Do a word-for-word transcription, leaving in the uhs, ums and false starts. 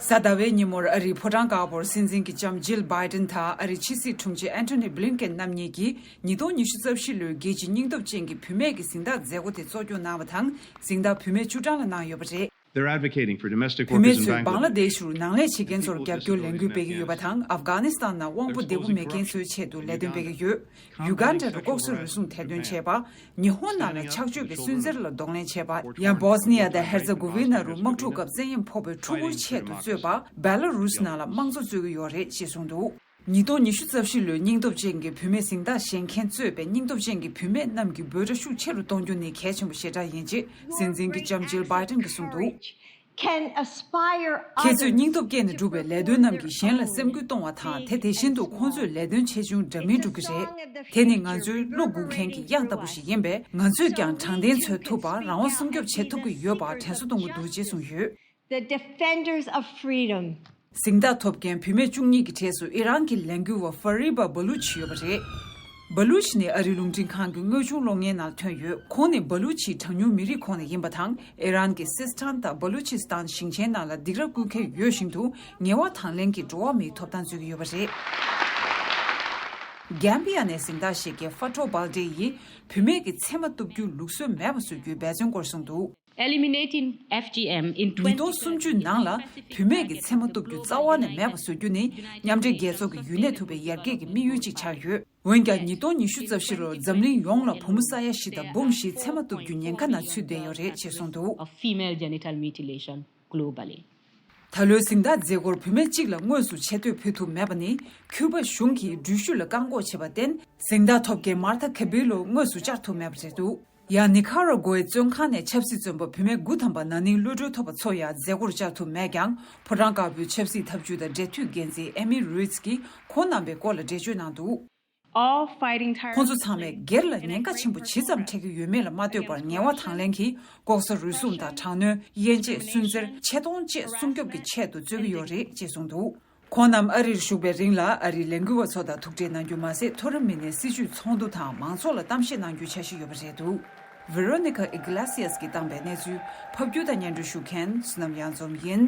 གཟའ་ཟླ་བའི་ཉིན་མོར་ཨ་རིའི་ཕོ་བྲང་དཀར་པོར་སྲིད་འཛིན་གྱི་ལྕམ་ཇིལ་བྷའི་ཏིན་དང་ཨ་རིའི་ཕྱི་སྲིད་དྲུང་ཆེ་ཨན་ཐོ་ནི་བྷི་ལིན་ཀེན་རྣམ་གཉིས་ཀྱིས་ཉིས་སྟོང་ཉི་ཤུ་རྩ་བཞི་ལོའི་རྒྱལ་སྤྱིའི་སྙིང་སྟོབས་ཅན་གྱི་བུད་མེད་ཀྱི་གཟེངས་རྟགས་མཛད་སྒོ་དེ་གཙོ་སྐྱོང་གནང་བ་དང་། གཟེངས་རྟགས་བུད་མེད་བཅུ་གྲངས་ལ་གནང་ཡོད་པ་རེད། They're advocating for domestic བུད་མེད་workers in ཚོས་བང་ལ་Bangladesh. དེཤ་རུ་ནང་ལས་བྱེད་མཁན་ཚོར་རྒྱབ་སྐྱོར་ལས་འགུལ་སྤེལ་གྱི་ཡོད་པ་དང་། ཨབ་གྷ་ནི་སི་ཐན་ནང་དབང་པོ་བདེ་པོ་མེད་མཁན་ཚོའི་ཆེད་དུ་ལས་དོན་སྤེལ་གྱི་ཡོད། ཡུ་གན་ཌ་རུ་ལྐོག་ཟ་རུལ་སུངས་ཐེར་འདོན་བྱས་པ། ཉི་ཧོང་ནང་ལ་ཆགས་སྤྱོད་ཀྱི་སུན་གཙེར་ལ་གདོང་ལེན་བྱས་པ། ཡང་བོ་སི་ནི་ཡ་དང་ཧེར་ཛ་གོ་ཝི་ན་རུ་དམག་འཁྲུག་སྐབས་བཙན་གཡེམ་ཕོག་པའི་ཕྲུ་གུའི་ཆེད་དུ་གཙོས་པ། བེ་ལ་རུས་ནང་ལ་དམངས་གཙོ་རྩོད་ཀྱི་ཡོད་རེད་ཅེས་གསུངས་འདུག་ཉིས་སྟོང་ཉི་ཤུ་རྩ་བཞི་ལོའི་སྙིང་སྟོབས་ཅན་གྱི་བུད་མེད་གཟེངས་རྟགས་བཞེས་མཁན་གཙོས་པའི་སྙིང་སྟོབས་ཅན་གྱི་བུད་མེད་རྣམས་ཀྱི་འབོད་སྒྲ་ཤུགས་ཆེ་རུ་གཏོང་རྒྱུ་ནི་གལ་ཆེན་པོ་ཞེ་དྲག་ཡིན་ཅེས་སྲིད་འཛིན་གྱི་ལྕམ་ཇིལ་བྷའི་ཏིན་གྱིས་གསུངས་འདུག Can aspire ཁྱེད་ཚོས་others སྙིང་སྟོབས་བསྐྱེད་ནས་བསྒྲུབས་པའི་ལས་དོན་རྣམས་ཀྱིས་གཞན་ལ་སེམས་འགུལ་གཏོང་བ་དང་། དེ་དེ་བཞིན་དུ་ཁོང་ཚོས་ལས་དོན་ཆེ་ཆུང་འདྲ་མིན་སྒྲུབ་ཀྱི་རེད། དེ་ནི་ང་ཚོའི་བློ་འགུག་མཁན་གྱི་གཡང་ལྟ་བུ་ཞིག་ཡིན་པས། ང་ཚོས་ཀྱང་དྲང་བདེན་འཚོལ་ཐུབ་པ། རང་དབང་སྲུང་སྐྱོབ་བྱེད་ཐུབ་ཀྱི་ཡོད་པར་དྲན་གསོ་གཏོང་གི་འདུག་ཅེས་གསུངས་ཡོད། The defenders of freedom. གཟེངས་རྟགས་ཐོབ་མཁན་བུད་མེད་བཅུ་གཉིས་ཀྱི་གྲས་སུ་ཨི་རན་གྱི་ལས་འགུལ་བ་ཧྥ་རི་བ་བྷ་ལུཆ་ཡོད་པ་རེད། བྷ་ལུཆ་ནི་ཨ་རིའི་རླུང་འཕྲིན་ཁང་གི་དངོས་བྱུང་གློག་བརྙན་ནང་ཐོན་ཡོད། ཁོང་ནི་བྷ་ལུཆ་ཡི་གྲངས་ཉུང་མི་རིགས་ཁོངས་ནས་ཡིན་པ་དང་། ཨི་རན་གྱི་སིས་ཐན་དང་བྷ་ལུ་ཆི་སི་ཐན་ཞིང་ཆེན་ནང་ལ་སྡིགས་ར་བསྐུལ་མཁན་ཡོད་བཞིན་དུ། ངལ་བ་དང་ལེན་གྱི་འགྲོ་བ་མིའི་ཐོབ་ཐང་རྩོད་ཀྱི་ཡོད་པ་རེད། གྷམ་བི་ཡ་ནས་གཟེངས་རྟགས་བཞེས་མཁན་ཧྥ་ཊོ་བྷལ་ཏེ་ཡིས་བུད་མེད་ཀྱི་ཚེར་མ་གཏུབ་རྒྱུ་ལུགས་སྲོལ་མེད་པ་བཟོ་རྒྱུའི་འབད་བརྩོན་སྐོར་གསུངས་འདུག Eliminating F G M in ཉིས་སྟོང་སུམ་ཅུ་ནང་ལ་བུད་མེད་ཀྱི་ཚེར་མ་གཏུབ་རྒྱུ་རྩ་བ་ནས་མེད་པ་བཟོ་རྒྱུ་ནི་མཉམ་འབྲེལ་རྒྱལ་ཚོགས་ཀྱི་ཡུན་གནས་ཐུབ་པའི་ཡར་རྒྱས་ཀྱི་དམིགས་ཡུལ་གཅིག་ཆགས་ཡོད། འོན་ཀྱང་ཉིས་སྟོང་ཉི་ཤུ་རྩ་བཞི་ལོར་འཛམ་གླིང་ཡོངས་ལ་བུ་མོ་ས་ཡ་བཞི་དང་འབུམ་བཞི་ཚེར་མ་གཏུབ་རྒྱུ་ཉེན་ཁ་ནང་ཚུད་བསྡད་ཡོད་རེད་ཅེས་གསུངས་འདུག Of female genital mutilation globally. ད་ལོའི་གཟེངས་རྟགས་མཛད་སྒོར་བུད་མེད་གཅིག་ལ་དངོས་སུ་ཆེ་བསྟོད་ཕུལ་ཐུབ་མེད་པ་ནི། ཁིའུ་པ་གཞུང་གིས་འགྲུལ་བཞུད་ལ་བཀག་འགོག་བྱས་པར་བརྟེན། གཟེངས་རྟགས་ཐོབ་མཁན་མར་ཐ་ཁེ་བི་ལོ་དངོས་སུ་བཅར་ཐུབ་མེད་པ་རེད་འདུག་ཡང་ནི་ཁ་ར་གོའི་བཙོན་ཁང་ནས་ཆབ་སྲིད་བཙོན་པ་བུད་མེད་དགུ་ཐམ་པ་ན་ནིང་གློད་གྲོལ་ཐོབ་པ་ཚོ་ཡང་མཛད་སྒོར་བཅར་ཐུབ་མེད་ཀྱང་། ཕོ་བྲང་དཀར་པོའི་ཆབ་སྲིད་ཐབས་ཇུས་དང་འབྲེལ་མཐུད་འགན་འཛིན་ཨེ་མི་རུས་ཀྱིས་ཁོང་རྣམ་པའི་སྐོར་ལ་འགྲེལ་བརྗོད་གནང་འདུག All fighting ཁོང་ཚོ་ཚང་མས་སྒེར་ལ་ཉེན་ཁ་ཆེན་པོ་ཇི་ཙམ་འཕྲད་ཀྱི་ཡོད་མེད་ལ་མ་ལྟོས་པར། ངལ་བ་དང་ལེན་གྱིས་ལྐོག་ཟ་རུལ་སུངས་དང་དྲག་གནོན། དབྱེ་འབྱེད་སུན་གཙེར། ཆེ་མཐོང་བཅས་སྲུང་སྐྱོབ་ཀྱི་ཆེད་དུ་རྩོད་ཀྱི་ཡོད་རེད་ཅེས་གསུངས་འདུག་ཁོང་རྣམས་ཨ་རིར་བཞུགས་པའི་རིང་ལ་ཨ་རིའི་ལས་འགུལ་བ་ཚོ་དང་ཐུག་འཕྲད་གནང་རྒྱུ་མ་ཟད། མཐོ་རིམ་མི་སྣའི་སྲིད་བྱུས་ཚོགས་འདུ་དང་མང་ཚོགས་ལ་གཏམ་བཤད་གནང་རྒྱུའི་འཆར་གཞི་ཡོད་པ་རེད་འདུག Veronica Iglesias གིས་བཏང་པའི་གནས་ཚུལ་ཕབ་སྒྱུར་དང་སྙན་སྒྲོན་ཞུ་མཁན་བསོད་ནམས་གཡང་འཛོམས་ཡིན།